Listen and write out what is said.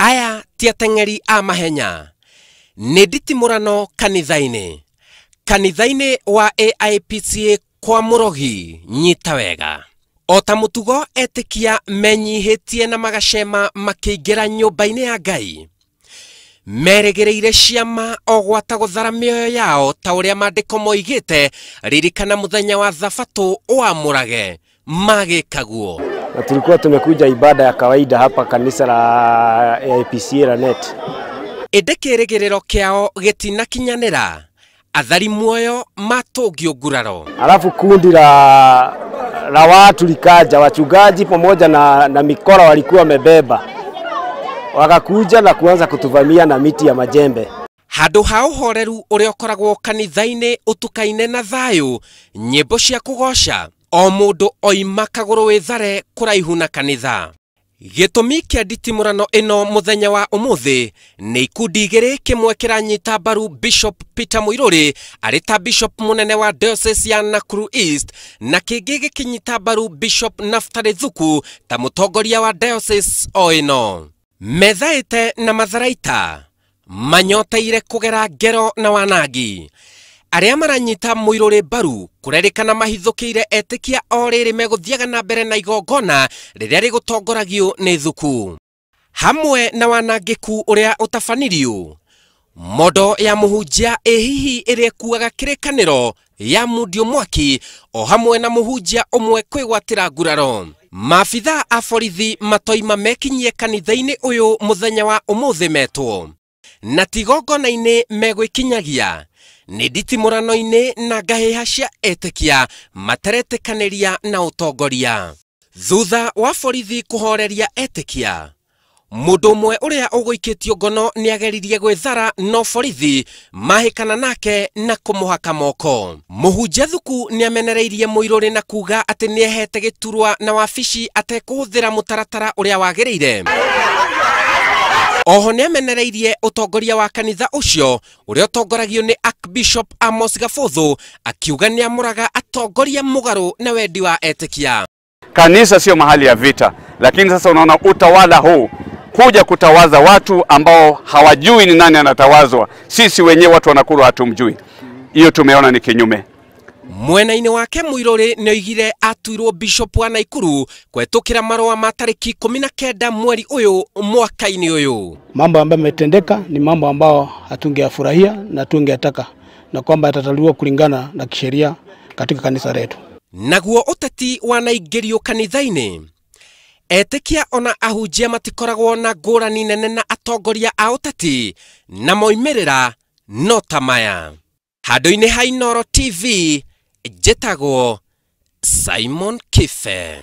Aya ti ateng'eri a mahenya, nĩ nditimũrano kanitha-inĩ. Kanitha-inĩ wa AIPCA kwa Mũrogi, nyita wega. O ta mũtugo etĩkia menyihĩtie na magacema makĩingĩra nyũmba-inĩ ya Ngai. Merĩgĩrĩire ciama o gwata gũthara mĩoyo yao ta ũrĩa maandĩko moigĩte, ririkana mũthenya wa Thabatũ ũamũrage, magĩkaguo. Na tulikuwa tumekuja ibada ya kawaida hapa kanisa la AIPCA la NET. Ĩndĩ kĩrĩgĩrĩro kĩao gĩtinakinyanĩra, athari muoyo matũngio nguraro. Alafu kundi la watu likaja, wachungaji pamoja na mikora walikuwa wamebeba, wakakuja na kuanza kutuvamia na miti ya majembe. Handũ ha ũhoreru ũrĩa ũkoragwo kanitha-inĩ ũtukaine na thayũ, nyĩmbo cia kũgoca, o mũndũ oima kagũrũ wĩthare kũraihu na kanitha. Gĩtũmi kĩa nditimũrano ĩno mũthenya wa ũmũthĩ nĩ ikundi igĩrĩ, kĩmwe kĩranyita mbaru Bishop Peter Muiruri arĩ ta Bishop mũnene wa Diocese ya Nakuru East, na kĩngĩ gĩkĩnyita mbaru Bishop Naftali Thuku ta mũtongoria wa Diocese o ĩno. Methaĩte na matharaita manyoteire kũgera ngero na wanangi. Arĩa maranyita Muiruri mbaru kũrerĩkana mahithũkĩire etĩkia o rĩrĩ megũthiaga na mbere na igongona rĩrĩa rĩgũtongoragio nĩ Thuku. Hamwe na wanangĩku ũrĩa ũtabanirio, mondo ya mũhunjia ĩ hihi ĩrĩa ĩkuaga kĩrĩkanĩro ya mundio mwaki, o hamwe na mũhunjia ũmwe kwĩgwatĩra nguraro. Maabithaa a borithi matoima mekinyie kanitha-inĩ ũyũ mũthenya wa ũmũthĩ metwo, na ti igongona-inĩ megwĩkinyagia, nĩ nditimũrano-inĩ na ngahĩha cia etĩkia materetĩkanĩria na ũtongoria. Thutha wa borithi kũhoreria etĩkia, mũndũ ũmwe ũrĩa ũgũikĩtio ngono nĩageririe gwĩthara, no borithi mahĩkana nake na kũmũhaka moko. Mũhunjia Thuku nĩamenereirie Muiruri na kuga atĩ nĩehete gĩturwa na wabici atekũhũthĩra mũtaratara ũrĩa wagĩrĩire. Oho nĩamenereirie ũtongoria wa kanitha ũcio ũrĩa ũtongoragio nĩ Archbishop Amos Gabũthũ, akiuga nĩamũraga atongoria mũgarũ na wendi wa etĩkia. Kanisa sio mahali ya vita, lakini sasa unaona utawala huu kuja kutawaza watu ambao hawajui ni nani anatawazwa. Sisi wenyewe watu wa Nakuru hatumjui. Hiyo tumeona ni kinyume. Mwena-inĩ wake Muiruri nĩoigire atuirwo Bishop wa Nakuru kwetukira marũa ma tarĩki 19 mweri ũyũ mwaka-inĩ ũyũ. Mambo ambayo yametendeka ni mambo ambayo hatungeyafurahia na tungeyataka, na kwamba yatatatuliwa kulingana na kisheria katika kanisa letu. Naguo ũteti wanaingĩrio kanitha-inĩ, etĩkia ona ahunjia matikoragwo na ngũrani nene na atongoria a ũteti, na moimĩrĩra no ta maya. Handũ-inĩ ha Inooro TV, njĩtagwo Simon Kibe.